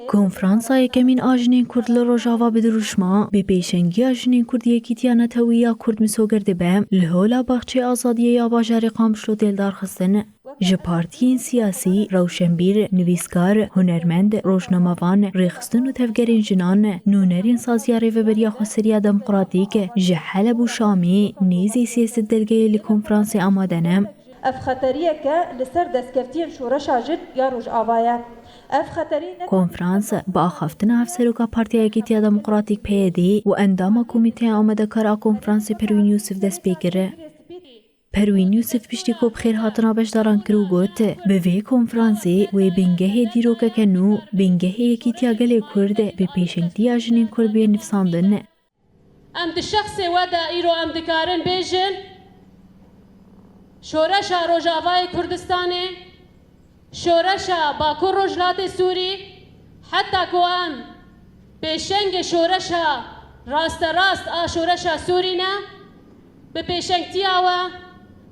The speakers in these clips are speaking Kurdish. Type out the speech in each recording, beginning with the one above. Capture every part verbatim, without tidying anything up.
Konferansa yekemîn a jinên Kurd li Rojava bi dirûşma bi pêşengiya jinên Kurd Yekîtiya Netewî ya Kurd misoger dibe, li Hola Baxçeyê Azadiyê ya bajarê Qamişlo tê lidarxistin. Ji partiyên siyasî, rewşenbîr, nivîskar, hunermend, rojnamevan, rêxistin û tevgerên jinan, nûnerên Saziya Rêveberiya Xweseriya Demokratîk ji Heleb û Şamê nêzî sê sed delgeyê li konferansê amade ne. Ev xeteriyeke li ser destkeftiyên şoreşa jin ya Rojava ye. Ev xeterî ne Konferans bi axaftina Hevseroka Partiya Yekîtiya Demokratîk P Y D û endama Komîteya Amadekar a Konferansê Perwîn Yûsif dest pê kir. Perwîn Yûsif piştî ku bi xêrhatina beşdaran kir û got, bi vê konferansê wê bingehê dîrokeke nû, bingehê yekîtiya gelê Kurd bi pêşengtiya jinên Kurd bê nivîsandin. Em di şexsê we de îro em dikarin bêjin, şoreşa Rojavayê Kurdistanê, şoreşa Bakur Rojhilatê Sûrî, heta ku em pêşengê şoreşa rasterast a şoreşa Sûrî ne, bi pêşengtiya we,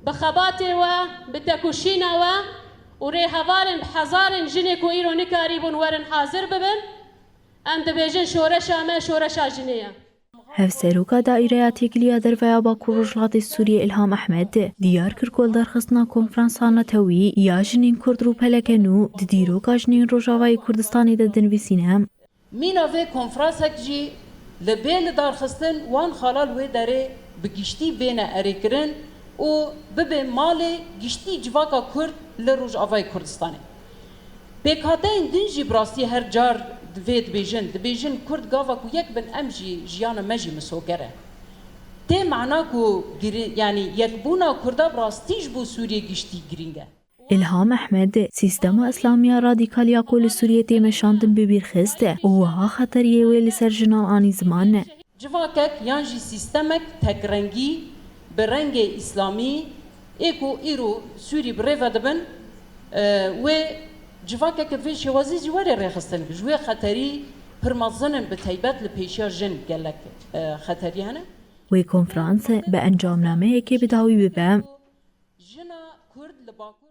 bi xebatê we, bi tekoşîna we û rêhevalên bi hezarên jinê ku îro nikarîbûn werin hazir bibin, em dibêjin şoreşa me şoreşa jinê ye. Hevseroka Daîreya Têkiliya Derve ya Bakur Rojhilatê Sûriyê Îlham Ehmed diyar kir ku lidarxistina konferansa netewî ya jinên Kurd rûpeleke nû di dîroka jinên Rojavayê Kurdistanê de dinivîsîne. Mîna vê konferansek jî li bê lidarxistin wan xala li wê derê bi giştî bêne erêkirin û bibe malê giştî civaka Kurd li Rojavayê Kurdistanê. Pêkhateyên din jî bi rastî her car vê dibêjin. Dibêjin Kurd gava ku yek bin em jî jiyana me jî misoger e. Tê mana ku giri-, yanî yekbûna Kurda bi rastî ji bo Sûriyê giştî girîng e. Îlham Ehmed, sîstema îslamî ya radîkal ya ku li Sûriyê tê meşandin bi bîr xist û wiha xeteriyê wê li ser jinan anî ziman. Civakek yan jî sîstemek tekrengî bi rengê îslamî ê ku îro Sûrî bi rê ve dibin, e, wê civakeke vê şêwazî jî were rêxistin. Ji wê xeterî pir mezin in, bi taybet li pêşiya jin gelek, e, xeterî hene. Wê konferans bi encamnameyekê bi dawî bibe. Jina Kurd li Bakur